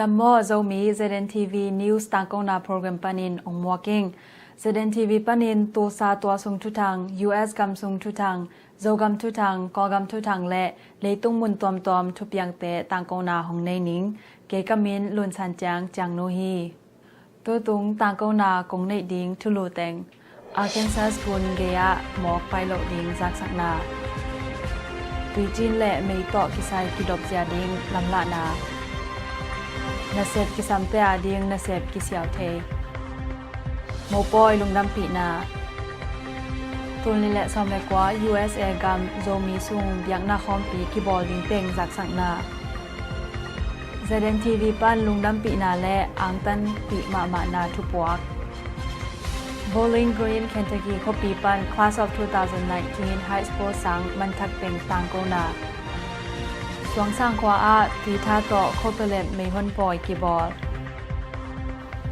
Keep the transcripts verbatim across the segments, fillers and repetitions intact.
Dam maw Zomi, Z N T V News tangkona program panin ong muak ing. Z N T V panin Tulsa tualsung thuthang, U S gamsung thuthang, Zogam thuthang, Kawlgam thuthang le leitung mun tuamtuam thupiangte tangkona hong nei ning. Kei ka min Lun San Ciang, Ciangnu hi. Tutung tangkona kong neih ding thulu teng: Arkansas gun gei ah mawk pai loh ding zaksakna. Tuicin le mei tawh kisai kidopzia ding lamlahna. Nasep kisamte ading nasep kisiau thei. Mopawi lungdampihna. Tul nih le sawm le kua U S A gam Zomi sung biakna khawmpi kibawl ding teng zaksakna. Z N T V pan lungdampihna le angtanpih mahmahna thupuak. Bowling Green, Kentucky khuapi pan Class of two thousand nineteen High School sang manthak teng tangkona. Suangsang khua ah tuitha tawh khuaphelep meihon pawi kibawl.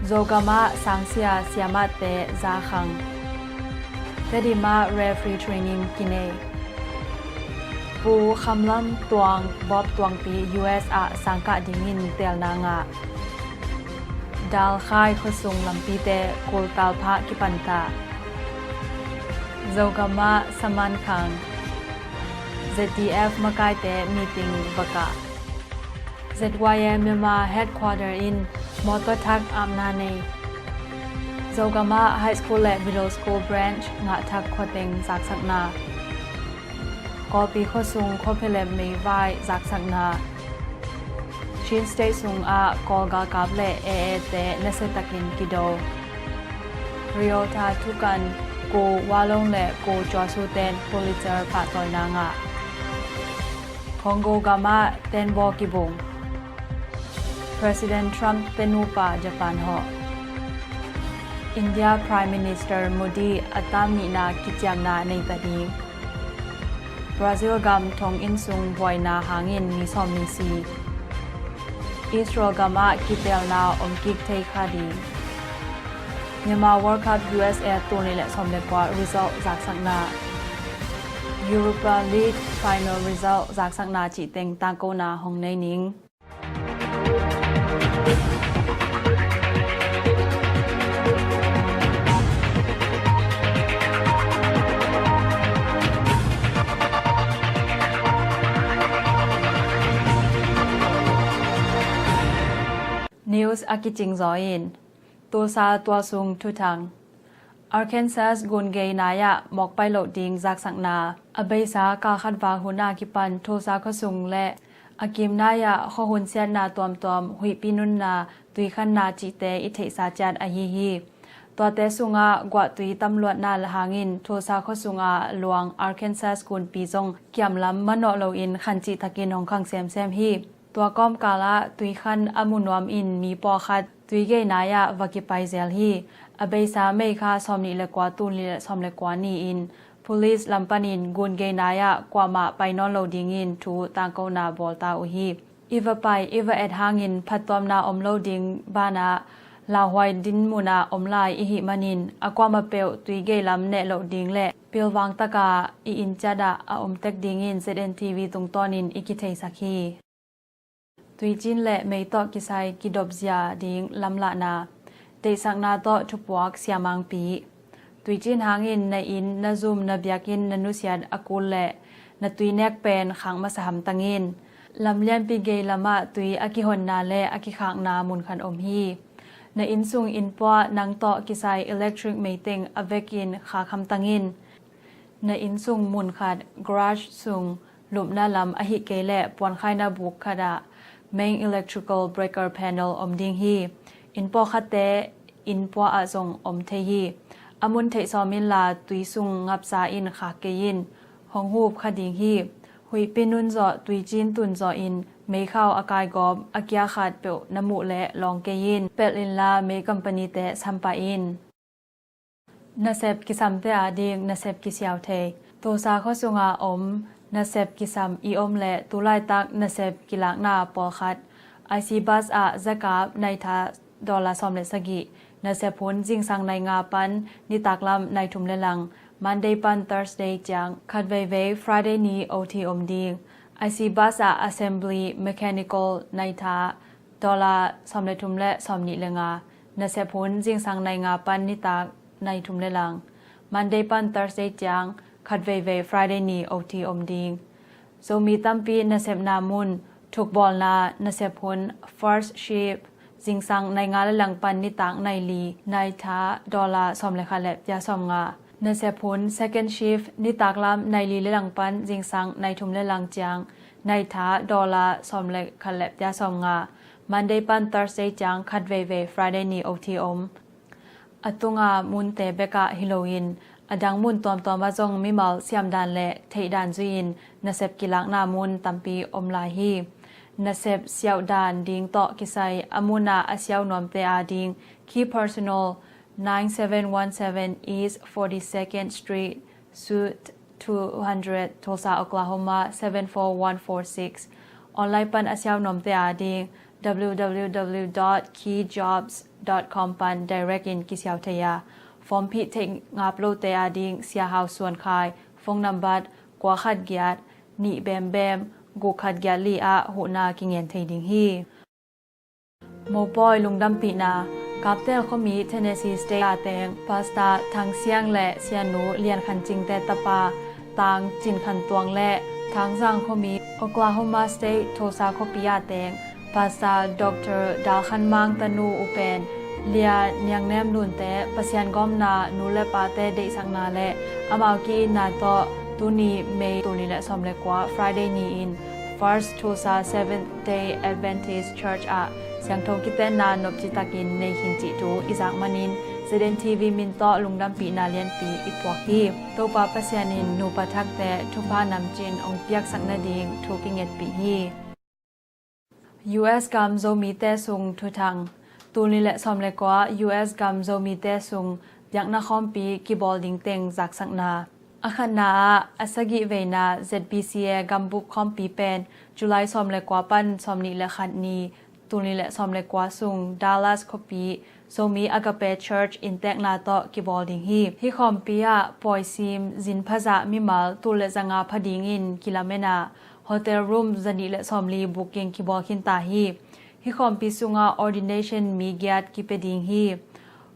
Zogam ah sangsia siamahte zakhang. Tedim ah referee training kinei. Pu Khamlam Tuang Bob Tuangpi U S ah sangkah dingin teelna ngah. Dalkhai khuasung lampite kultal phah kipanta. Zogam ah saman khang. Z D F makaite meeting va kah. Z Y A Myanmar headquarter in mawtaw thak apna nei. Zogam ah high school le middle school branch ngahthak khuateng zaksakna. Kawlpi khuasung khuaphelep meivai zaksakna. Chin State sungah Kawl galkap le A A te nasiatakin kido. Reuters thukan, Ko Wa Lone le Ko Cua Suu ten Pulitzer pahtawina ngah. Congo gam ah tenbaw kibung. President Trump te nupa Japan hawh. India Prime Minister Modi a tam nihna kiciamna nei ta ding. Brazil gam thonginn sung buaina hangin mi sawm mi si. Israel gam ah kiteelna om kik thei kha ding. Myanmar World Cup U S A tul nih le sawm le kua result zaksakna. Europa League final result zaksakna cih teng tangkona hong nei ning. News a kicing zaw in. Tulsa tualsung thuthang. Arkansas gun gei nai-ah mawk pai loh ding zaksakna. A beisa kal khat val hun a kipan Tulsa khuasung le a kim nai-ah khuahun siatna tuamtuam huihpi nunna, tuikhanna cihte i theihsa ciat ahi hi. Tuate sungah guahtui tamluatna hangin Tulsa khuasung a luang Arkansas gunpi zong kiamlam manawh loin khancih takin hong khang semsem hi. Tua kawmkal ah tuikhan a mu nuam in mi pawlkhat tuigei nai-ah va kipai zel hi. A beisa May kha sawm nih le kua, tul nih le sawm le kua ni-in police lam panin gun gei nai-ah kuamah pai nawn lo dingin thu tangkona bawl ta uh hi. I va pai, i va et hangin phattuamna om lo ding banah lauhuai dinmun ah om lai i hih manin a kuamah peuh tuigei lam neh loh ding le pilvang taka i inn ciat ah a om tek dingin Z N T V tungtawnin i kitheisak hi. Tuicin le mei tawh kisai kidopzia ding lamlahna. Deihsakna tawh thupuak siamangpi. Tuicin hangin na inn, na zum, na biakinn na nusiat a kul le na tuinek pen khak masa hamtang in. Lam lianpi gei lamah tui a kihonna le a kikhakna munkhat om hi. Na inn sung innpuah nang tawh kisai electric meiteng a vekin khak hamtang in. Na inn sung munkhat, garage sung, lupna lam ahih kei leh puankhaina buk khatah main electrical breaker panel om ding hi. Inn pawlkhatte innpuah ah zong om thei hi. A mun theih sawm inla tui sung ngapsa in khak kei in, hong hup kha ding hi. Huihpi nun zawh, tuicin tun zawh in meikhau a kaigawp a kia khat peuh na muh leh lawng kei in, pelh inla mei company-te sampah in. Nasep kisamte ading nasep kisiau thei. Tulsa khuasunga om nasep kisam i om le tulaitak nasep kilakna pawlkhat. I C bus ah zakap naitha dollar sawm le sagih. Nasep hun zingsang nai nga pan nitaklam nai thum le lang, Monday pan Thursday ciang, khatveivei Friday ni O T om ding. I C bus ah assembly, mechanical naitha dollar sawm le thum le sawm nih le nga. Nasep hun zingsang nai nga pan nitak nai thum le lang. Monday pan Thursday ciang khat veivei, Friday ni O T om ding. Zomi tampi nasepna mun, thukbawlna nasep hun, first shift, zingsang nai nga le lang pan nitak nai li, nai tha dollar sawm le khat le pia sawm nga. Nasep hun, second shift, nitak lam nai li le lang pan zingsang nai thum le lang ciang, nai tha dollar sawm le khat le pia sawm nga. Monday pan Thursday ciang khat veivei, Friday ni O T om. A tunga munte bekah hi loin, a dang mun tuamtuam ah zong mimal siamdan le theihdan zui-in nasep kilakna mun tampi om lai hi. Nasep siauhdan ding tawh kisai a munah a siau nuamte ading, key personnel nine seven one seven East forty-second Street, Suite two hundred, Tulsa, Oklahoma seven four one four six. Online pan a siau nuamte ading, W W W dot key jobs dot com pan direct in kisiau thei a, form phih theih ngap lote ading Sia Hau Suan Khai, phone number kua khat giat nih bem bem guk khat giat li ah huhna kingen thei ding hi. Mopawi lungdampihna. Kaptel khuami Tennessee State a teng Pastor Thang Siang le Sianu Lian Khan Cingte tapa Tang Cin Khan Tuang le Thangzang khuami Oklahoma State Tulsa khuapi a teng Pastor Doctor Dal Khan Mang tanu upen Lia Niang Nem Lunte Pasian gawmna nu le pate deihsakna le amau ki-itna tawh tuni May tul nih le sawm le kua Friday ni-in First Tulsa Seventh Day Adventist Church ah siangtho kitenna nopci takin nei khin cih thu i zak manin Z N T V min tawh lungdampihna lianpi i puak hi. Topa Pasian in nupa thakte thupha namcin hong piaksak nading thu kingetpih hi. U S gam Zomite sung thuthang. Tul nih le sawm le kua U S gam Zomite sung biakna khawmpi kibawl ding teng zaksakna. A khatna ah a sagih veina Z B C A gambup khawmpi pen July sawm le kua pan sawm nih le khat ni, tul nih le sawm le kua sung Dallas khuapi Zomi Agape Church inntekna tawh kibawl ding hi. Hih khawmpi ah pawisim zin phazah mimal tul le zanga pha dingin kilamen a, hotel room zanih le sawmli booking kibawl khinta hi. Hih khawmpi sungah ordination mi giat kipia ding hi.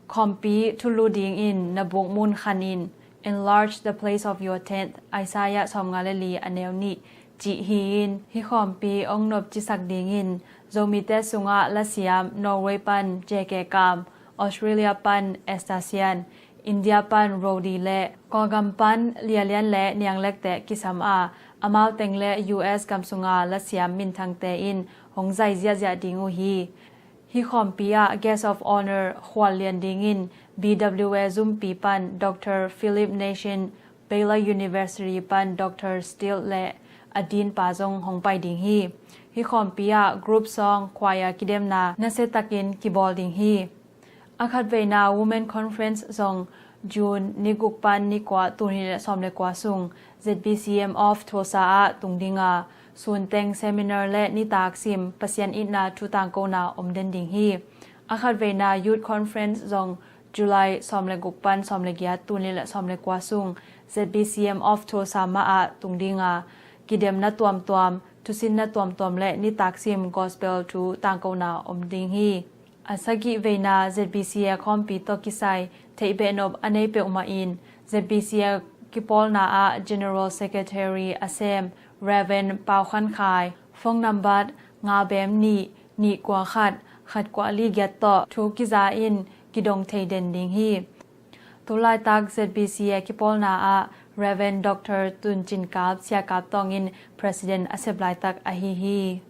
Khawmpi thulu dingin na bukmun khanin, "Enlarge the place of your tent," Isaiah sawmnga le li a neu nih cih hi-in, hih khawmpi hong nopcisak dingin Zomite sungah lasiam Norway pan J K Kam, Australia pan Esther Sian, India pan Rodi le Kawlgam pan Lialian le Nianglekte kisam a, amau teng le U S gam sunga lasiam minthangte in hong zai ziahziah ding uh hi. Hih khawmpi ah Guest of Honor khual lian dingin B W A zumpi pan Doctor Philip Nation, Baylor University pan Doctor Steele le a dinpa zong hong pai ding hi. Hih khawmpi ah group song, choir kidemna nasiatakin kibawl ding hi. A khatveina Women Conference zong June ni guk pan ni kua, tul nih le sawm le kua sung Z B C M of Tulsa ah tung ding a, sunteng seminar le nitak sim Pasian itna thu tangkona om den ding hi. A khatveina Youth Conference zong July sawm le guk pan sawm le giat, tul nih le sawm le kua sung Z B C M of Tulsa mah ah tung ding a, kidemna tuamtuam, thusinna tuamtuam le nitak sim gospel thu tangkona om ding hi. A sagih veina Z B C A khawmpi tawh kisai theih behnop a nei peuhmah in Z B C A kipawlna ah General Secretary a sem Rev. Pau Khan Khai, phone number nga bem nih, nih kua khat, khat kua li giat tawh thu kiza in kidong thei den ding hi. Tulaitak Z B C A kipawlna ah Rev. Doctor Tun Cin Kap, Sia Kap Tawng in President a sep laitak ahi hi.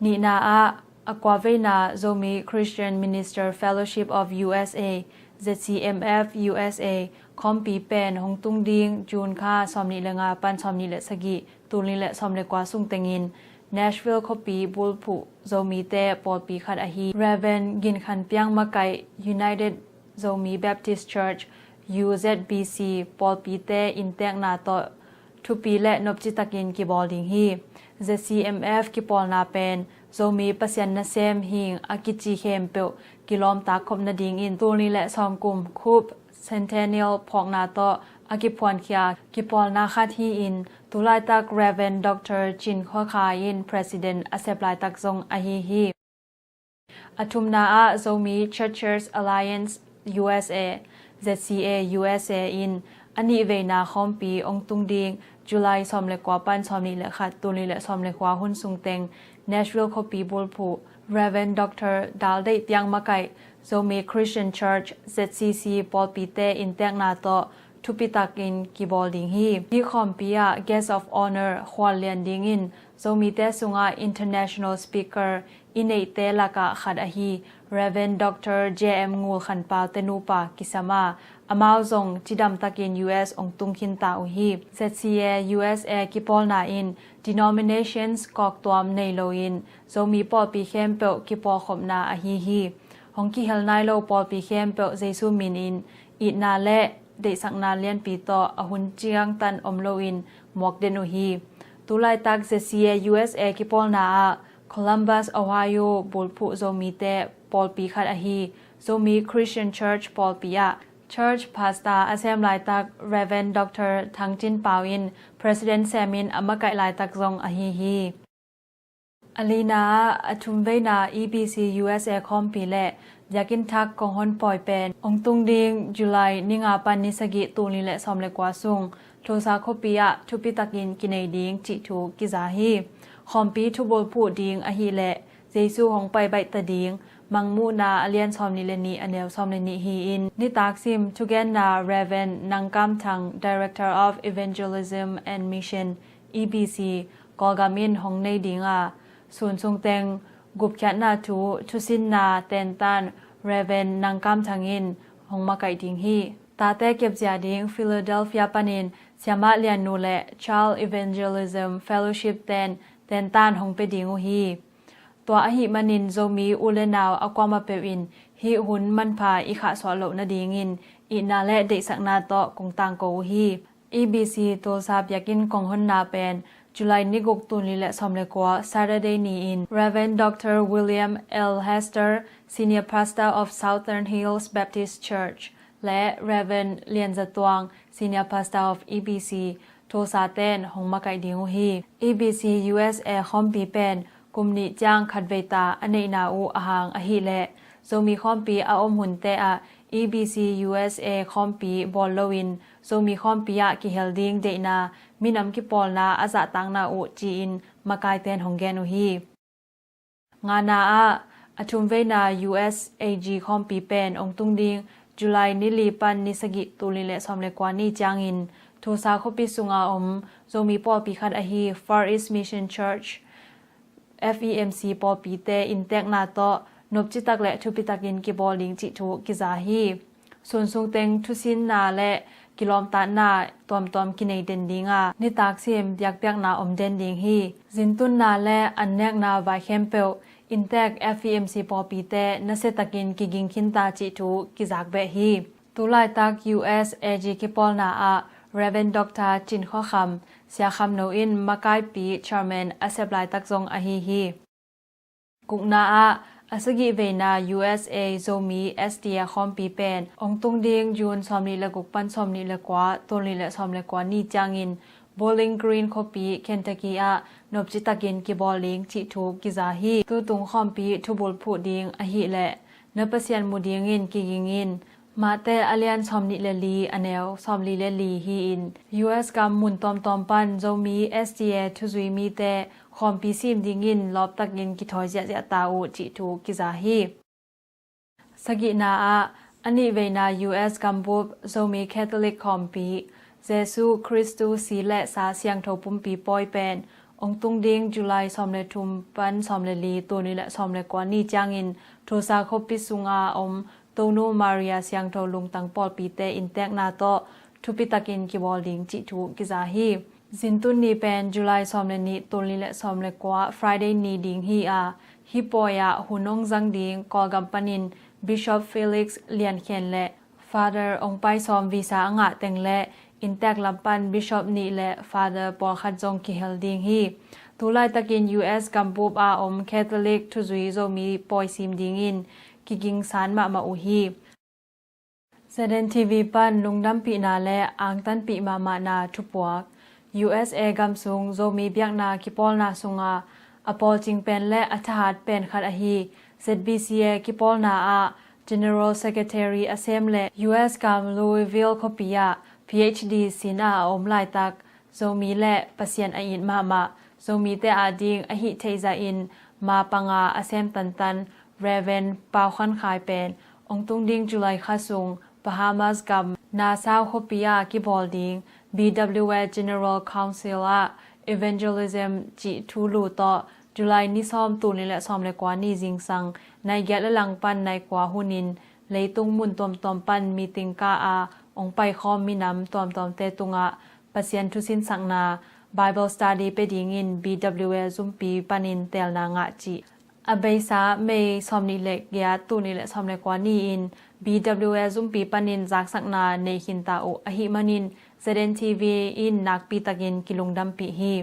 Nihna ah a kua veina Zomi Christian Minister Fellowship of U S A, Z C M F U S A, khawmpi pen hong tung ding June kha sawm nih le nga pan sawm nih le sagih, tul nih le sawm le kua sung tengin Nashville khuapi bulphuh Zomite pawlpi khat ahi Rev. Gin Khan Piang makaih United Zomi Baptist Church, U Z B C, pawlpite inntekna tawh thupi le nopci takin kibawl ding hi. Z C M F kipawlna pen Zomi Pasian nasem hing a kici khempeuh kilawmtak khop nadingin tul nih le sawmkum khup Centennial phawkna tawh a kiphuankhia kipawlna khat hi-in, tulaitak Rev. Dr. Cin Khua Khai in President a sep laitak zong ahi hi. A thumna ah Zomi Churches Alliance U S A, Z C A U S A in a nihveina khawmpi ong tung ding July sawm le kua pan sawm nih le khat, tul nih le sawm le kua hun sungteng Nashville khuapi bulphuh Rev. Dr. Dal Deih Tiang makaih Zomi Christian Church, Z C C, pawlpite inntekna tawh thupitakin kibawl ding hi. Hih khawmpi ah Guest of Honor khual lian dingin Zomite sungah international speaker i neihte lakah khat ahi Rev. Dr. J M Ngul Khan Pau te nupa kisam a, amau zong cidamtakin U S ong tung khinta uh hi. Z C A U S A kipawlna in denominations kawktuam nei loin Zomi pawlpi khempeuh kipawlkhopna ahi hi. Hong kihel nai lo pawlpi khempeuh Jesu minin itna le deihsakna lianpi tawh a hun ciangtan om loin muak den uh hi. Tulaitak Z C A U S A kipawlna ah Columbus, Ohio bulphuh Zomite pawlpi khat ahi Zomi Christian Church pawlpi ah Church Pastor a sem laitak Rev. Dr. Thang Cin Pau in President semin a makaih laitak zong ahi hi. A lina ah a thumveina E B C U S A khawmpi le biakinn thak kong hon pawi pen ong tung ding July ni nga pan ni sagih, tul nih le sawm le kua sung Tulsa khuapi ah thupitakin kinei ding cih thu kiza hi. Khawmpi thubulphuh ding ahileh Jesu hong pai baihta ding Mangmuhna a lian sawm nih le nih, a neu sawm le nih hi-in, nitak sim thugenna Rev. Nang Kam Thang, Director of Evangelism and Mission, E B C, Kawlgam in hong nei ding a, sun sungteng gupkhiatna thu thusinna tentan Rev. Nang Kam Thang in hong makaih ding hi. Tate kepzia ding Philadelphia panin siamah liannu le Child Evangelism Fellowship ten tentan hong pia ding uh hi. Tua ahih manin Zomi u le nau a kuamah peuh in hih hun manpha i khahsuah loh nadingin itna le deihsakna tawh kong tangko uh hi. E B C Tulsa biakinn kong honna pen July ni guk, tul nih le sawm le kua, Saturday ni-in Rev. Dr. William L. Hester, Senior Pastor of Southern Hills Baptist Church, le Rev. Lian Za Tuang, Senior Pastor of E B C Tulsa ten hong makaih ding uh hi. E B C U S A khawmpi pen kum nih ciang khatvei ta a neihna uh ahang ahileh Zomi khawmpi a om hunte ah E B C U S A khawmpi bawl loin Zomi khawmpi ah kihel ding deihna minam kipawlna a zahtakna uh ci-in makaiten hong gen uh hi. Ngana ah a thumveina U S A G khawmpi pen ong tung ding July ni li pan ni sagih, tul nih le sawm le kua ni ciangin Tulsa khuapi sunga om Zomi pawlpi khat ahi Far East Mission Church, F E M C pawlpite inntekna tawh nopcitak le thupitakin kibawl ding cih thu kiza hi. Sun sungteng thusinna le kilawmtatna tuamtuam kinei den ding a, nitak sim biakpiakna om den ding hi. Zintunna le annekna vai khempeuh inntek F E M C pawlpite nasiatakin kiging khinta cih thu kizak beh hi. Tulaitak U S A G kipawlna ah Rev. Dr. Cin Khua Kham, Sia Kham No in makaipi chairman a sep laitak zong ahi hi. Gukna ah a sagih veina U S A Zomi S D A khawmpi pen ong tung ding June sawm nih le guk pan sawm nih le kua, tul nih le sawm le kua ni ciangin Bowling Green khuapi Kentucky ah nopcitakin kibawl ding cih thu kiza hi. Tutung khawmpi thubulphuh ding ahileh na Pasian mu dingin kiging in. Mate a lian sawm nih le li, a neu sawm li le li hi-in, U S gam mun tawmtawm pan Zomi S D A thuzui mite khawmpi sim dingin lawptakin kithawi ziahziah ta uh cih thu kiza hi. Sagihna ah a nihveina U S gambup Zomi Catholic khawmpi Jesu Khristu si le sa siangtho pumpi pawi pen ong tung ding July sawm le thum pan sawm le li, tul nih le sawm le kua ni ciangin Tulsa khuapi sunga om Tonu Maria Siangtho lungtang pawlpite inntekna tawh thupitakin kibawl ding cih thu kiza hi. Zintun ni pen July sawm le nih, tul nih le sawm le kua, Friday ni ding hi a, hih pawi ah hun ong zang ding Kawlgam panin Bishop Felix Lian Khen le Father ong pai sawm visa a ngah teng le inntek lam pan Bishop nih le Father pawlkhat zong kihel ding hi. Tulaitakin U S gambup a om Catholic thuzui Zomi pawi sim dingin kiging san mahmah uh hi. Zeden T V pan lungdampihna le angtanpih mahmahna thupuak. U S A gam sung Zomi biakna kipawlna sungah a pawlcing pen le a thahat pen khat ahi Z B C A kipawlna ah General Secretary a sem le U S gam Louisville khuapi ah P H D sin a a om laitak Zomi le Pasian a it mahmah Zomite ading a hih theihzah in ma panga a sem tantan Rev. Pau Khan Khai pen ong tung ding July kha sung Bahamas gam Nassau khuapi ah kibawl ding B W A General Council ah Evangelism cih thulu tawh July ni sawm, tul nih le sawm le kua ni zingsang nai giat le lang pan nai kua hunin leitung mun tuamtuam pan meeting ka a ong paikhawm minam tuamtuamte tungah Pasian thusinsakna Bible study pe dingin B W A zumpi panin teelna ngah cih. A beisa May sawm nih le giat, tul nih le sawm le kua ni-in B W A zumpi panin zaksakna nei khinta uh ahih manin Z N T V in nakpi takin kilungdampih hi.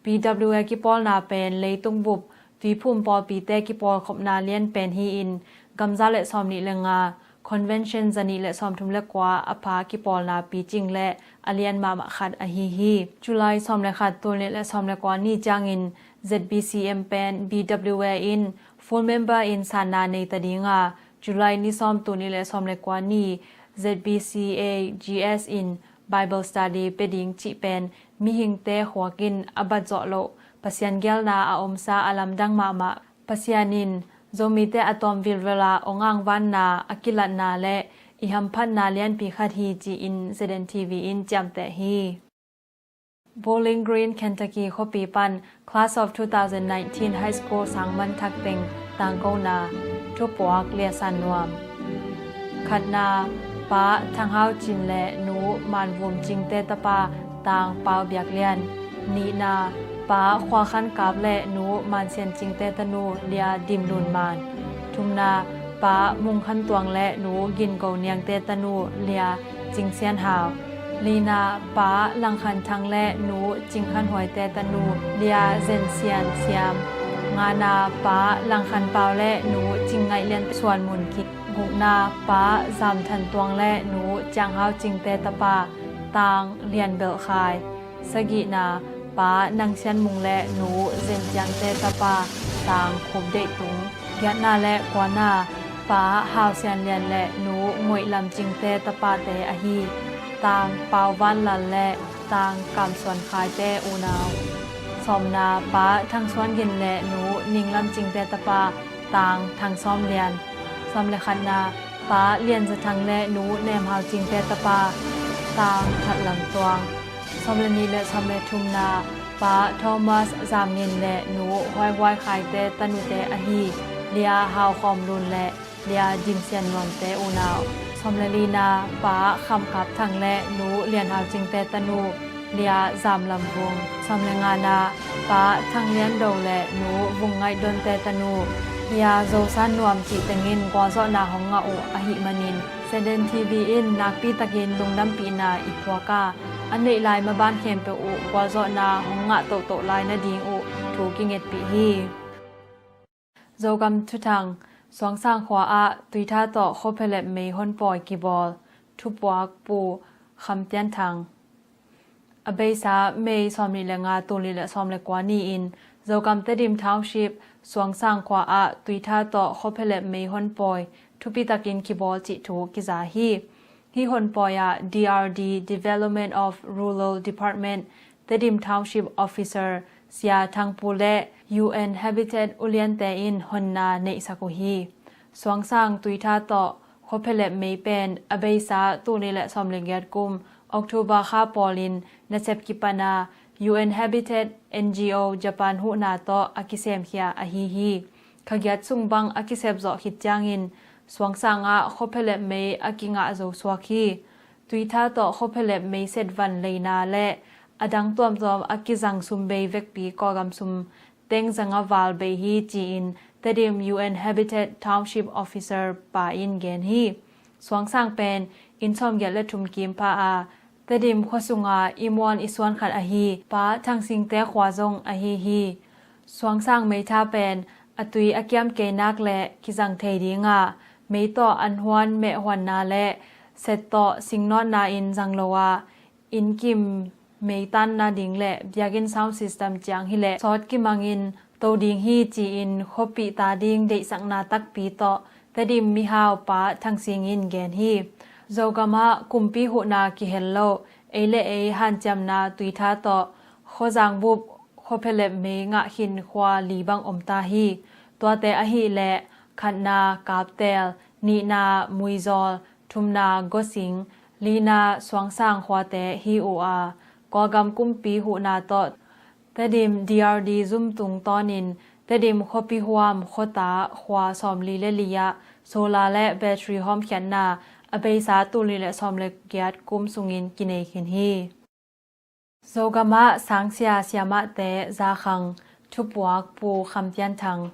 B W A kipawlna pen leitung bup tuiphum pawlpite kipawlkhopna lian pen hi-in gamza le sawm nih le nga, Convention zanih le sawmthum le kua a pha kipawlna picing le a lian mahmah khat ahi hi. July sawm le khat, tul nih le sawm le kua ni ciangin Z B C M pen B W A in full member in sanna nei ta dinga, July ni sawm, tul nih le sawm le kua ni Z B C A G S in Bible study pe ding cih pen mihingte khuakin a bat zawh loh Pasian gelna a omsa a lamdang mahmah Pasian in Zomite a tawm vilvela ong angvanna a kilatna le i hamphatna lianpi khat hi ci-in Z N T V in ciamteh hi. Bowling Green, Kentucky khuapi pan Class of two thousand nineteen High School sangman thak teng tangkona thupuak liasan nuam. Khatna, Pa Thang Hau Cin le Nu Man Vum Cingte tapa Tang Pau Biak Lian. Nihna, Pa Khua Khan Kap le Nu Man Sian Cingte tanu Lia Dim Lun Man. Thumna, Pa Mung Khan Tuang le Nu Gin Go Niangte tanu Lia Cing Sian Hau. Lina, Pa Lang Khan Thang le Nu Cing Khan Huaite tanu Lia Zen Sian Siam. Ngana, Pa Lang Khan Pau le Nu Cing Ngaih Lian Suan Mun Kik. Gukna, Pa Zam Than Tuang le Nu Ciang Hau Cingte tapa Tang Lian Belh Khai. Sagihna, Pa Nang Sian Mung le Nu Zen Ciangte tapa Tang Khup Deih Tung. Giatna le kuana, Pa Hau Sian Lian le Nu Ngoih Lam Cingte tapate ahi Tang Pau Van Lal le Tang Kam Suan Khaite unau. Sawmna, Pa Thang Suan Gin le Nu Ning Lam Cingte tapa Tang Thang Sawm Lian. Sawm le khatna, Pa Lian Za Thang le Nu Nem Hau Cingte tapa Tang That Lam Tuang. Sawm le nih le sawm le thumna, Pa Thomas Zam Ngin le Nu Huai Huai Khaite tanute ahi Lia Hau Khawm Lun le Lia Dim Sian Nuamte unau. Sawm le lina, Pa Kham Kap Thang le Nu Lian Hau Cingte tanu Lia Zam Lam Vung. Sawm le ngana, Pa Thang Lian Do le Nu Vung Ngaih Donte tanu Lia Zo San Nuam cih tengin gualzawhna hong ngah uh ahih manin Z N T V in nakpi takin lungdampihna i phuak a, a neih lai maban khempeuh uh gualzawhna hong ngah tohtoh lai nading uh thu kingetpih hi. Zogam Thuthang. Suangsang khua ah tuitha tawh khuaphelep mei honpawi kibawl. Thupuak Pu Kham Tian Thang. A beisa May sawm nih le nga, tul nih le sawm le kua ni-in Zogam Tedim Township Suangsang khua ah tuitha tawh khuaphelep mei honpawi thupi takin kibawl cih thu kiza hi. Hih honpawi ah D R D, Development of Rural Department, Tedim Township Officer Sia Thang Pu le U N Habitat uliante in honna neihsak uh hi. Suangsang tuitha tawh khuaphelep mei pen a beisa tul nih le sawm le giat kum October kha pawlin nasep kipana U N Habitat N G O Japan huhna tawh a kisemkhia ahi hi. Kha giat sung bang a kisep zawh khit ciangin Suangsang ah khuaphelep mei a kingah zo suak hi. Tuitha tawh khuaphelep mei set van leina le a dang tuamtuam a kizang sum bei vekpi Kawlgam sum teng zanga val bei hi ci-in Tedim U N Habitat Township Officer pa in gen hi. Suangsang pen inn sawmgiat le thum kim pha a, Tedim khua sunga i muan i suan khat ahi Pa Thang Singte khua zong ahi hi. Suangsang meitha pen a tui a kiam kei nak le kizang thei dinga, mei tawh an huan meh huanna le set tawh singnawtna in zang lo a, innkim meitanna ding le biakinn sound system ciang hileh sawt kimangin to ding hi ci-in khuapih ta ding deihsakna takpi tawh Tedim mihaupa Thang Sing in gen hi. Zogam ah kumpi huhna kihel lo, ei le ei hanciamna tuitha tawh khuazang bup khuaphelep mei ngah khin khua li bang om ta hi. Tuate ahih leh khatna Kaptel, nihna Muizawl, thumna Gosing, lina Suangsang khuate hi uh a, Kawlgam kumpi huhna tawh Tedim D R D zum tungtawnin Tedim khuapi huam khuata khua sawmli le li ah solar le battery hawmkhiatna a beisa tulnih le sawm le giat kum sungin kinei khin hi. Zogam ah sangsia siamahte zakhang, thupuak Pu Kham Tian Thang.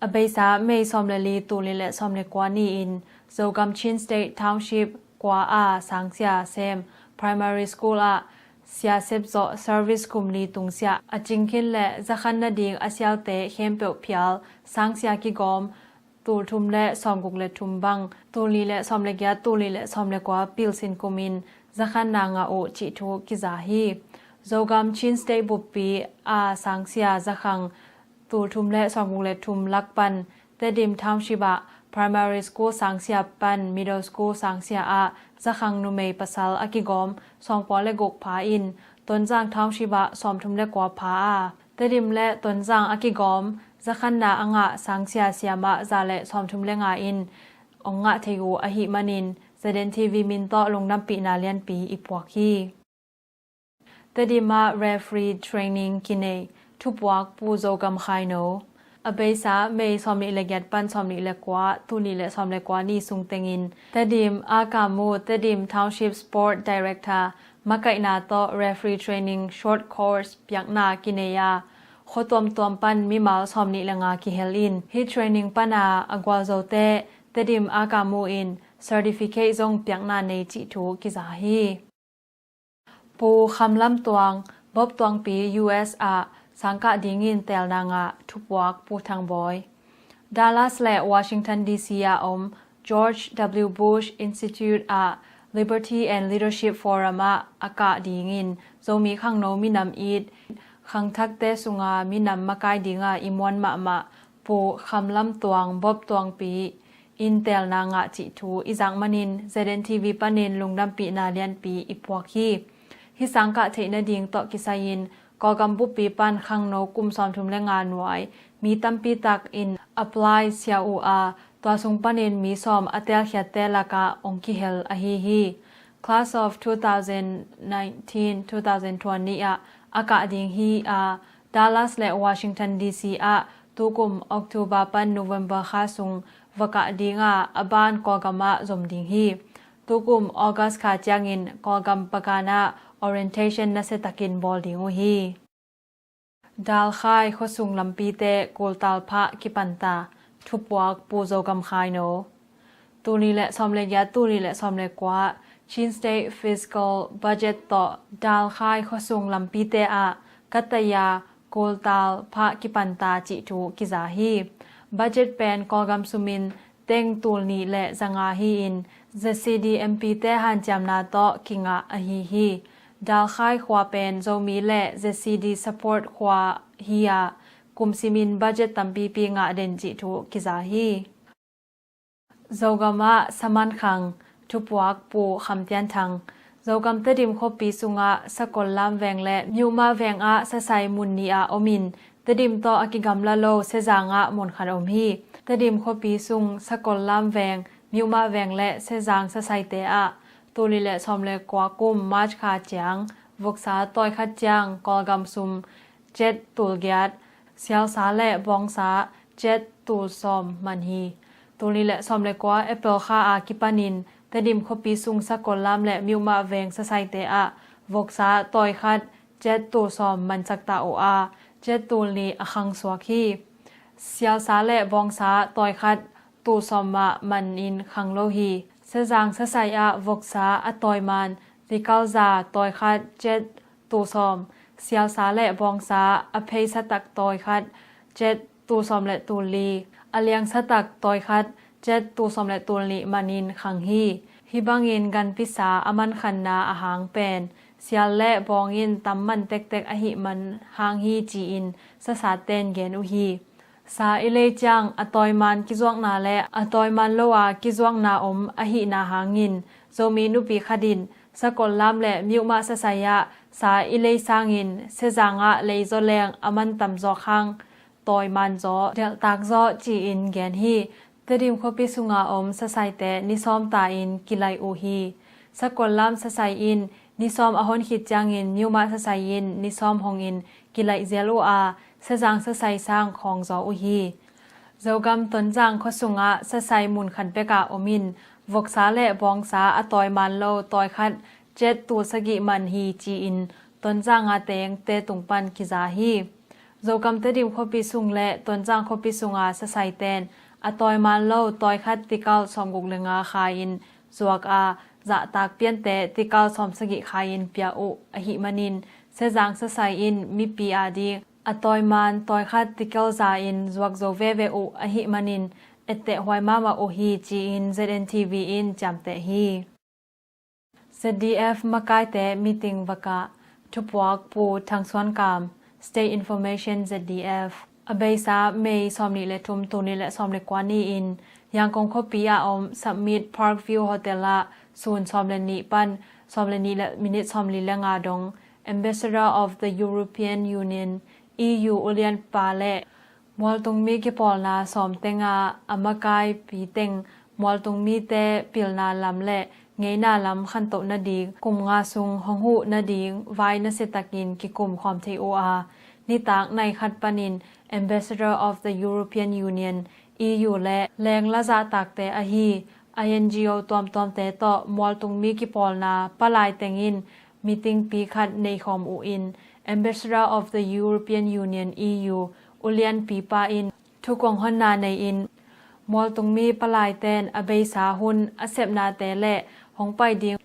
A beisa May sawm le li tulnih le sawm le kua ni-in Zogam Chin State Township kua a sangsia sem Primary School ah sia sep zawh service kum li tungsiah a cingkhin le zakhan nading a sialte khempeuh phial sangsia kigawm tul thum le sawmguk le thum bang, tul nih le sawm le giat, tul nih le sawm le kua pilsin kumin zakhanna ngah uh cih thu kiza hi. Zogam Chin State buppi a sangsia zakhang tul thum le sawmguk le thum lak pan Tedim Township ah Primary School sangsia pan Middle School sangsia ah zakhang numei pasal a kigawm sawmkua le guk pha in Tonzang Township ah sawmthum le kua pha a, Tedim le Tonzang a kigawm zakhanna a ngah sangsia siamah za le sawmthum le nga in ong ngah thei uh ahih manin Z N T V min tawh lungdampihna lianpi i puak hi. Tedim ah referee training kinei, thupuak Pu Zogam Khaino. A beisa May sawmnih le giat pan sawmnih le kua, tul nih le sawm le kua ni sung tengin Tedim, Akamu, Tedim Township Sport Director makaihna tawh referee training short course piakna kinei a, khua tuamtuam pan mimal sawmnih le nga kihel in, hih training pana a gualzote Tedim Akamu in certificate zong piakna nei cih thu kiza hi. Pu Kham Lam Tuang, Bob Tuangpi U S ah sangkah dingin teelna ngah, thupuak Pu Thang Bawi. Dallas le Washington D C ah om George W Bush Institute ah Liberty and Leadership Forum ah a kah dingin Zomi khangno minam it khangthakte sunga minam makai dinga i muan mahmah Pu Kham Lam Tuang, Bob Tuangpi in teelna ngah cih thu i zak manin Z N T V panin lungdampihna lianpi i puak hi. Hih sangkah theih nading tawh kisai-in Kawlgam buppi pan khangno kum sawmthum le nga nuai mi tampi tak in apply sia uh a, tua sung panin mi sawm a teelkhiatte lakah ong kihel ahi hi. Class of two thousand nineteen, two thousand twenty ah a kah ding hi a, Dallas le Washington D C ah tukum October pan November kha sung va kah dinga, a ban Kawlgam ah zom ding hi. Tukum August kha ciangin Kawlgam pakan ah orientation nasiatakin bawl ding uh hi. Dalkhai khuasung lampite kultal phah kipanta, thupuak Pu Zogam Khaino. Tul nih le sawm le giat, tul nih le sawm le kua Chin State Fiscal Budget tawh Dalkhai khuasung lampite ah kataya kultal phah kipanta cih thu kiza hi. Budget pen Kawlgam sumin teng tul nih le zanga hi-in Z C D M P te hanciamna tawh kingah ahi hi. Dalkhai khua pen Zomi le Z C D support khua hi-a, kum simin budget tampipi ngah den cih thu kiza hi. Zogam ah Saman Khang, thupuak Pu Kham Tian Thang. Zogam Tedim khuapi sungah Sakol Lam Veng le Myoma Veng ah sasai mun nih ah omin Tedim tawh a kigamla lo Sezang ah mun khat om hi. Tedim khuapi sung Sakol Lam Veng, Myoma Veng le Sezang sasaite ah tul nih le sawm le kua kum March kha ciang voksa tawi khat ciang Kawlgam sum cet tul giat, sialsa le bawngsa cet tul sawm man hi. Tul nih le sawm le kua April kha a kipanin Tedim khuapi sung Sakol Lam le Myoma Veng sasaite ah voksa tawi khat cet tul sawm mansak ta uh a, cet tul nih a khang suak hi. Sialsa le bawngsa tawi khat tul sawm mah manin khang lo hi. Sezang sasai ah voksa a tawi man tikal za tawi khat cet tul sawm, sialsa le bawngsa a pheisa tak tawi khat cet tul sawm le tul li, a liangsa tak tawi khat cet tul sawm le tul nih manin khang hi. Hih bangin ganpisa a mankhanna a hang pen sial le bawng in tam man tektek ahih man hang hi ci-in sasaten gen uh hi. Sa i lei ciang a tawiman kizuakna le a tawiman lo a kizuakna om ahihna hangin Zomi nupi khat in sakol lam le miuhmah sasai ah sa i lei sangin Sezang ah leizaw leng a man tamzaw khang tawiman zaw delhtak zaw ci-in gen hi. Tedim khuapi sunga om sasaite ni sawm ta in kilaih uh hi. Sakol lam sasai in ni sawm a hon khit ciangin miuhmah sasai in ni sawm hongin kilaih zial uh a, Sezang sasai sang khawng zaw uh hi. Zogam Tonzang khuasungah sasai mun khat bekah om in voksa le bawngsa a tawiman lo tawi khat jet tul sagih man hi ci-in Tonzang a tengte tung pan kiza hi. Zogam Tedim khuapi sung le Tonzang khuapi sunga sasaiten a tawiman lo tawi khat tikal sawmguk le nga kha in zuak a, zahtak piante tikal sawmsagih kha in pia uh ahih manin Sezang sasai in mipi ading a tawiman tawi khat tikal za in zuak zo veve uh ahih manin etteh huai mahmah uh hi ci-in Z N T V in ciamteh hi. Z D F makaite meeting vakah, thupuak Pu Thang Suan Kam, State Information Z D F. A beisa May sawmnih le thum, tul nih le sawm le kua ni-in Yangon khuapi ah om Summit Park View Hotel ah sun sawm le nih pan sawm le nih le minit sawmli le nga dong Ambassador of the European Union, E U, ulianpa le mualtungmi kipawlna sawm tenga a makaipi teng mualtungmite pilna lam le ngeina lam khantoh nading kum nga sung hong huh nading vai nasiatakin kikum khawm thei uh a, nitak nai khat panin Ambassador of the European Union, E U, le lengla zahtakte ahi I N G O tuamtuamte tawh mualtungmi kipawlna palai tengin meeting pi khat neikhawm uh in Ambassador of the European Union, E U, ulianpipa in thukong honna nei-in mualtungmi palaiten a beisa hun a sepnate le hong pai ding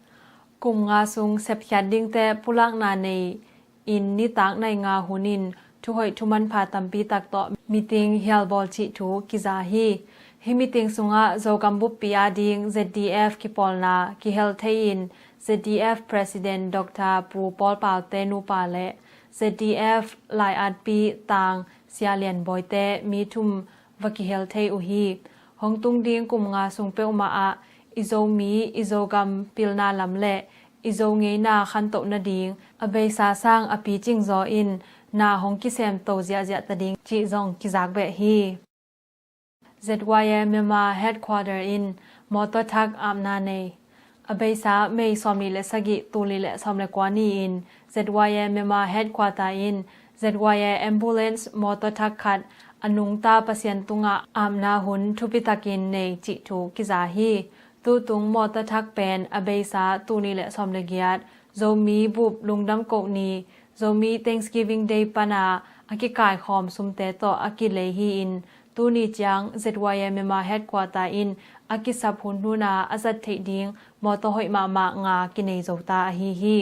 kum nga sung sepkhiat dingte pulakna nei in nitak nai nga hunin thuhoih thumanpha tampi tak tawh meeting hialbawl cih thu kiza hi. Hih meeting sungah Zogam buppi ading Z D F kipawlna kihel thei-in Z D F President Doctor Pu Paul Paute nupa le Z D F lai-atpi tang Sia Lian Bawite mi thum va kihel thei uh hi. Hong tung ding kum nga sung peuhmah ah i Zomi, i Zogam pilna lam le i Zo ngeina khantoh nading a beisa sang a picing zaw in na hong kisem to ziahziah ta ding cih zong kizak beh hi. Z Y A Myanmar Headquarter in mawtaw thak apna nei. A beisa May sawmnih le sagih, tul nih le sawm le kua ni-in Z Y A Myanmar Headquarter in Z Y A Ambulance mawtaw thak khat a nungta Pasian tungah apna hun thupitakin nei cih thu kiza hi. Tutung mawtaw thak pen a beisa tul nih le sawm le giat Zomi bup lungdam koh ni, Zomi Thanksgiving Day pana a kikaikhawm sumte tawh a kilei hi-in tuni ciang Z Y A Myanmar Headquarter in a kisap hun huna a zat theih ding mawtaw hoih mahmah nga kinei zo ta ahi hi.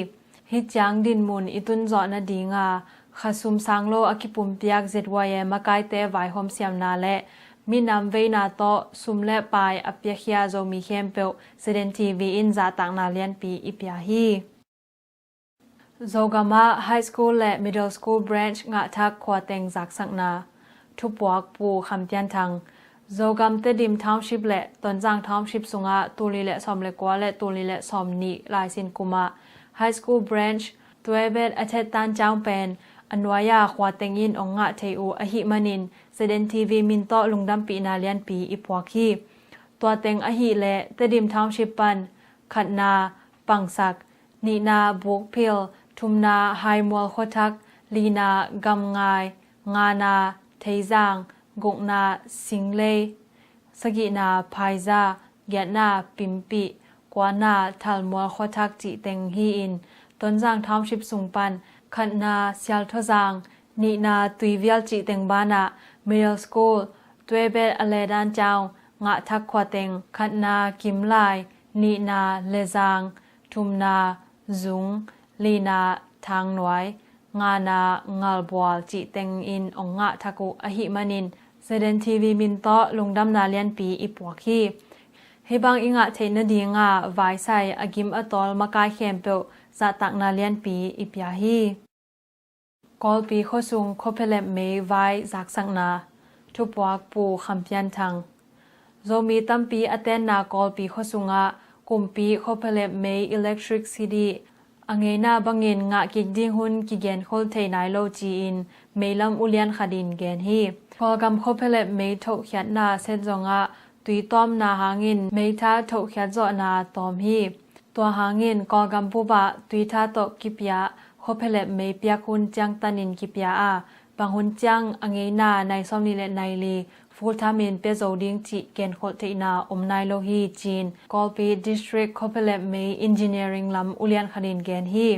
Hih ciang dinmun i tunzawh nadinga khasum sang lo a kipumpiak Z Y A makaite vaihawm siamna le minam veina tawh sum le pai a piakhia Zomi khempeuh Z N T V in zahtakna lianpi i pia hi. Zogam ah High School le Middle School Branch ngahthak khuateng zaksakna. Thupuak Pu Kham Pian Thang. Zogam Tedim Township le Tonzang Township sungah tul nih le sawm le kua le tul nih le sawm nih laisin kumah High School Branch tuaibet a thet tan ciang pen a nuai-a khuateng in ong ngah thei uh ahih manin Z N T V min tawh lungdampihna lianpi i puak hi. Tuateng ahih leh Tedim Township pan khatna Pangsak, nihna Bukphil, thumna Haimual Khuathak, lina Gamngai, ngana Theizang, gukna Singlei, sagihna Phaiza, giatna Pimpih, kuana Thalmual Khuathak cih teng hi-in Tonzang Township sung pan khatna Sialthuazang, nihna Tuivial cih teng banah Middle School tuaibet a ledan ciang ngahthak khuateng khatna Kimlai, nihna Lezang, thumna Zung, lina Thangnuai, ngana Ngalbual cih teng in ong ngahthak uh ahih manin Z N T V min tawh lungdamna lianpi i puak hi. Hih bang i ngah theih nadinga vaisai a gim a tawl makai khempeuh zahtakna lianpi i pia hi. Kawlpi khuasung khuaphelep mei vai zaksakna, thupuak Pu Kham Pian Thang. Zomi tampi a tenna Kawlpi khuasungah kumpi khuaphelep mei electricity a ngeina bangin ngah kik ding hun kigenkhol thei nai lo ci-in meilam ulian khat in gen hi. Kawlgam khuaphelep mei thohkhiatna set zongah tui tawmna hangin meitha thohkhiat zawhna tawm hi. Tua hangin Kawlgam bup ah tuitha tawh kipia khuaphelep mei piak hun ciangtanin kipia a, bang hun ciang a ngeina nai sawmnih le nai li full time in pia zo ding cih genkholh theihna om nai lo hi ci-in Kawlpi District khuaphelep mei engineering lam ulian khat in gen hi.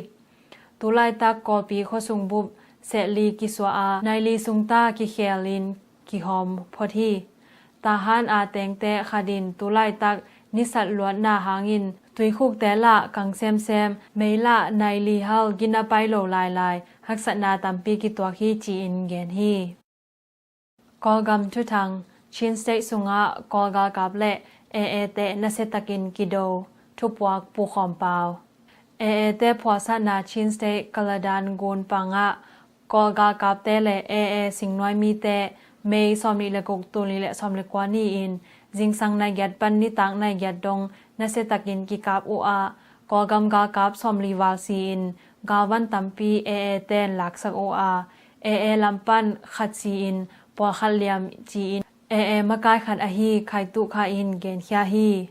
Tulaitak Kawlpi khuasung bup seh li kisuah a, nai li sungta kikhelin kihawm phot hi. Tahan a tengte khat in tulaitak nisat luatna hangin tuikhukte lah kang semsem, mei lah nai li hal gina pai lo lailai haksatna tampi kituak hi ci-in gen hi. Kawlgam thuthang. Chin State sungah Kawl galkap le A A te nasiatakin kido, thupuak Pu Khawm Pau. A A te phuahsatna Chin State Kaladan gun pangah Kawl galkapte le A A singnuai mite May sawmnih le guk, tul nih le sawm le kua ni-in zingsang nai giat pan nitak nai giat dong nasiatakin kikap uh a, Kawlgam galkap sawmli val si-in galvan tampi A A ten laksak uh a, A A lam pan khat si-in pawlkhat liam ci-in A A makai khat ahi Khai Tuh Khai in genkhia hi.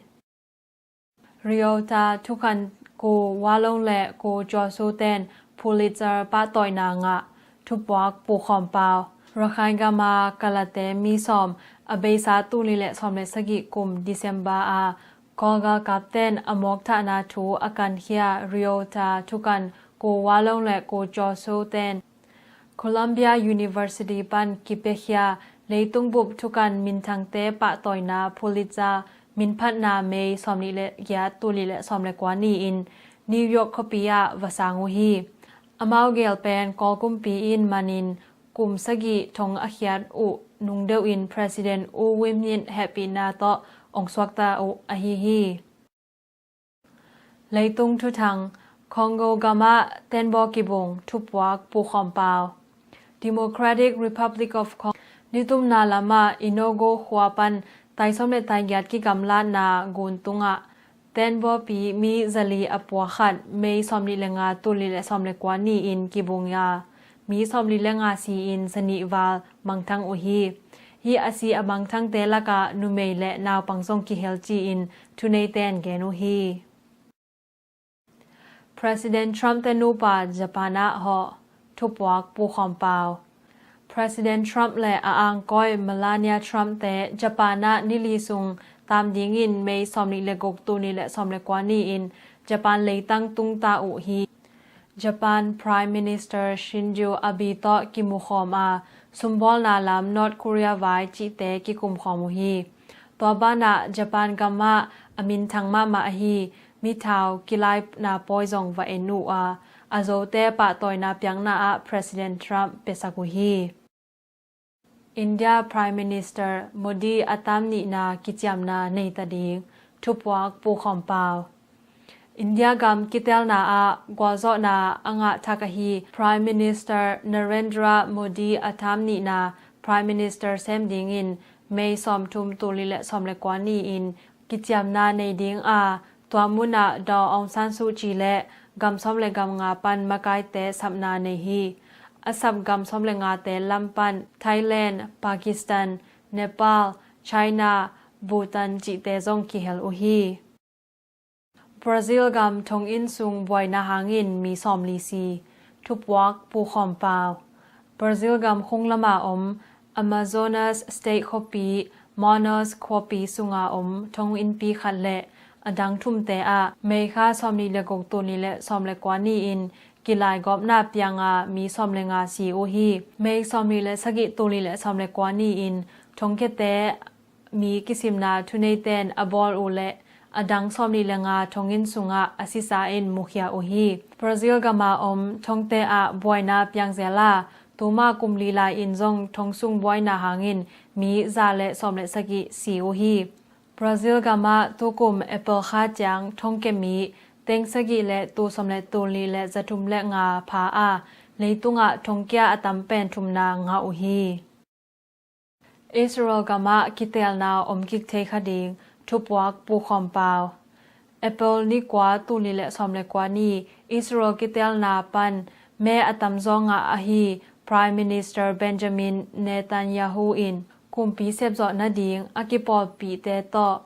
Ryota thukhan Ko Wa Lung le Ko Jaw Soo ten Pulitzer pahtawina ngah, thupuak Pu Khawm Pau. Rakhine gama Kalate mi sawm a beisa tul nih le sawm le sagih kum December a Kawl galkap ten a mawkthahna thu a kankhia Ryota thukhan Ko Wa Lung le Ko Jaw Soo ten Columbia University pan kipiakhia leitung bup thukhan minthangte pahtawina Pulitzer minphatna May sawmnih le giat, tul nih le sawm le kua ni-in New York khuapi ah va sang uh hi. Amau gel pen Kawl kumpi in manin kum sagih thong a khiat uh nung deuhin President U Win Myint hehpihna tawh ong suakta uh ahi hi. Leitung thuthang. Congo gamah tenbaw kibung, thupuak Pu Khawm Pau. Democratic Republic of Congo nitumna lamah Inogo khua pan tai sawm le tai giat kigamlatna gun tungah tenbawpi mi zali a pua khat May sawmnih le nga, tul nih le sawm le kua ni-in kibung a, mi sawmli le nga si-in zanih val mangthang uh hi. Hih a si a mangthangte lakah numei le naupang zong kihel ci-in thuneite in gen uh hi. President Trump te nupa Japan ah hawh, thupuak Pu Khawm Pau. President Trump le a angkawi Melania Trump te Japan ah nili sung tam dingin May sawmnih le guk, tul nih le sawm le kua ni-in Japan leitang tungta uh hi. Japan Prime Minister Shinzo Abe tawh kimukhawm a, sumbawlna lam North Korea vai cihte kikumkhawm uh hi. Tua banah Japan gamah a minthang mahmah ahi mithau kilaina pawi zong va en uh a, a zote pahtawina piakna ah President Trump piasak uh hi. India Prime Minister Modi a tam nihna kiciamna nei ta ding, thupuak Pu Khawm Pau. India gam kitelna ah gualzawhna a ngah thak ahi Prime Minister Narendra Modi a tam nihna Prime Minister sem dingin May sawmthum, tul nih le sawm le kua ni-in kiciamna nei ding a, tua munah Daw Aung San Suu Kyi le gam sawm le gam nga pan makaite sapna nei hi. A sap gam sawm le ngate lam pan Thailand, Pakistan, Nepal, China, Bhutan cihte zong kihel uh hi. Brazil gam thonginn sung buaina hangin mi sawmli si, thupuak Pu Khawm Pau. Brazil gam khung lama om Amazonas State khuapi Manaus khuapi sunga om thonginnpi khat le a dang thumte ah May kha sawmnih le guk, tul nih le sawm le kua ni-in kilaigawpna pianga mi sawm le nga si uh hi. May sawmnih le sagih, tul nih le sawm le kua ni-in thongkhiate mi kisimna thuneite in a bawl uh le a dang sawmnih le nga thonginn sungah a sisa in mukhia uh hi. Brazil gama om thongte ah buaina piangzel a, tuma kum li lai-in zong thong sung buaina hangin mi za le sawm le sagih si uh hi. Brazil gamah tukum April kha ciang thongkia mi teng sagih le tul sawm le tul nih le zathum le nga pha a, leitungah thongkia a tam pen thumna ngah uh hi. Israel gamah kiteelna om kik thei kha ding thupuak pukhawm pau. April ni kua tul nih le sawm le kua ni Israel kiteelna pan me a tamzaw ngah ahi Prime Minister Benjamin Netanyahu in kumpi sepzawh nading a kipawlpihte tawh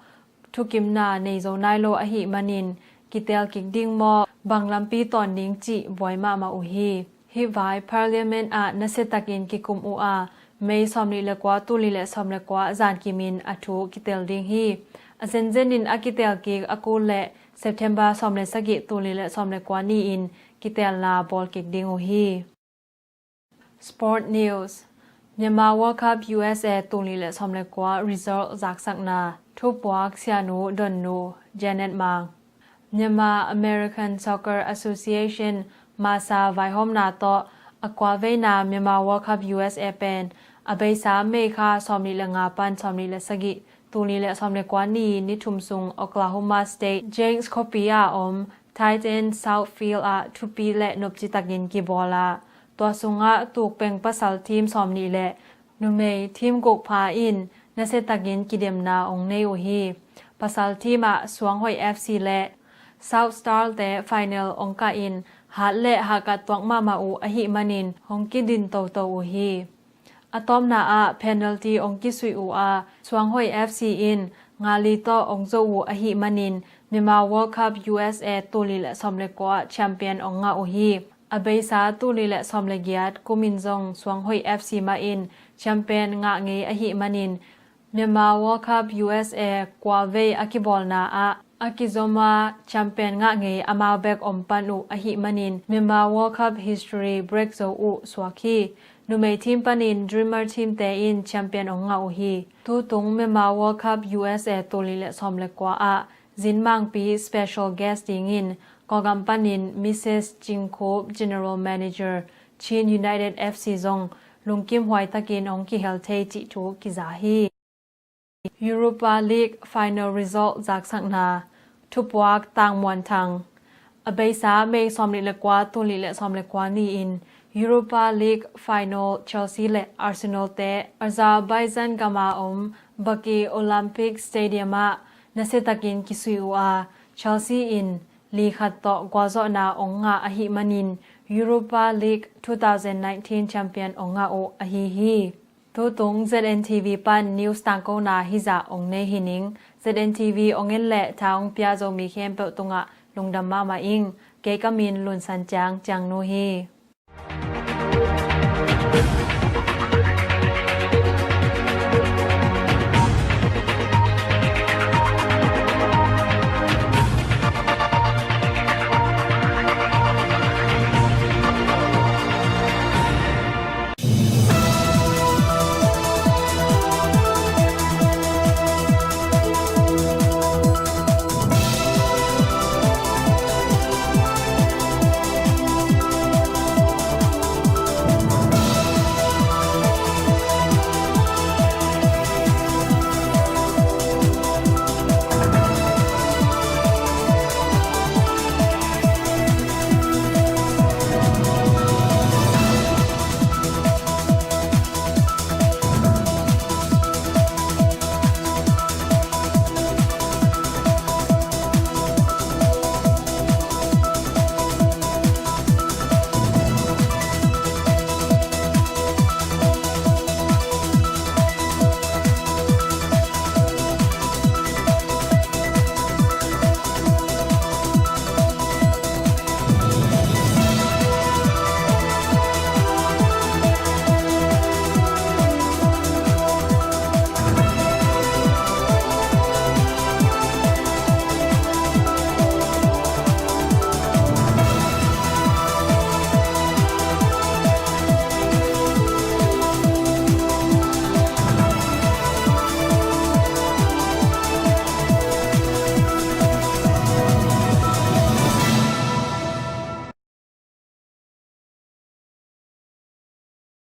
thukimna nei zo nai lo ahih manin kiteel kik ding maw, bang lampi tawn ding cih buai mahmah uh hi. Hih vai Parliament ah nasiatakin kikum uh a, May sawm nih le kua tul nih le sawm le kua zankimin a thu kiteel ding hi. A zenzenin a kiteel kik a kul le September sawm le sagih tul nih le sawm le kua ni-in kiteelna bawl kik ding uh hi. Sport News. Myanmar World Cup U S A tul nih le sawm le kua result zaksakna. Thupuak Sianu Donnu Janet Mang. Myanmar American Soccer Association, masa vaihawmna tawh a kuaveina Myanmar World Cup U S A pen a beisa May kha sawm nih le nga pan sawm nih le sagih tul nih le sawm le kua ni ni thum sung Oklahoma State Jenks khuapi a om Titan South Field ah thupi le nopci takin kibawl a, tua sungah tukpeng pasal team sawm nih le numei team guk pha in nasiatakin kidemna ong nei uh hi. Pasal team ah Suanghoih F C le South Star te final ong kah in hat le hahkat tuak mahmah uh ahih manin hong kidin toto uh hi. A tawpna ah penalty ong kisuih uh a, Suanghoih F C in nga li tawh ong zo uh ahih manin Myanmar World Cup U S A tul nih le sawm le kua champion ong ngah uh hi. A beisa tul nih le sawm le giat kumin zong Suanghoih F C mah in champion ngah ngei ahih manin Myanmar World Cup U S A kuavei a kibawlna ah a kizom a champion ngah ngei amau bek om pan uh ahih manin Myanmar World Cup history break zo uh suak hi. Numei team panin Dreamer team te in champion ong ngah uh hi. Tutung Myanmar World Cup U S A tul nih le sawm le kua ah Zin Mangpi special guest dingin Kawlgam panin Missus Cing Khup, General Manager Chin United F C zong lungkim huai takin ong kihel thei cih thu kiza hi. Europa League final result zaksakna. Thupuak Tang Muan Thang. A beisa May sawm nih le kua tul nih le sawm le kua ni-in Europa League final Chelsea le Arsenal te Azerbaijan gama om Baku Olympic Stadium ah nasiatakin kisuih uh a, Chelsea in li khat tawh gualzawhna ong ngah ahih manin Europa League two thousand nineteen champion ong ngah uh ahi hi. Tutung Z N T V pan news tangkona hizah ong nei hi ning. Z N T V ong en le tha ong pia Zomi khempeuh tungah lungdam mahmah ing. Kei ka min Lun San Ciang, Ciang Nu hi.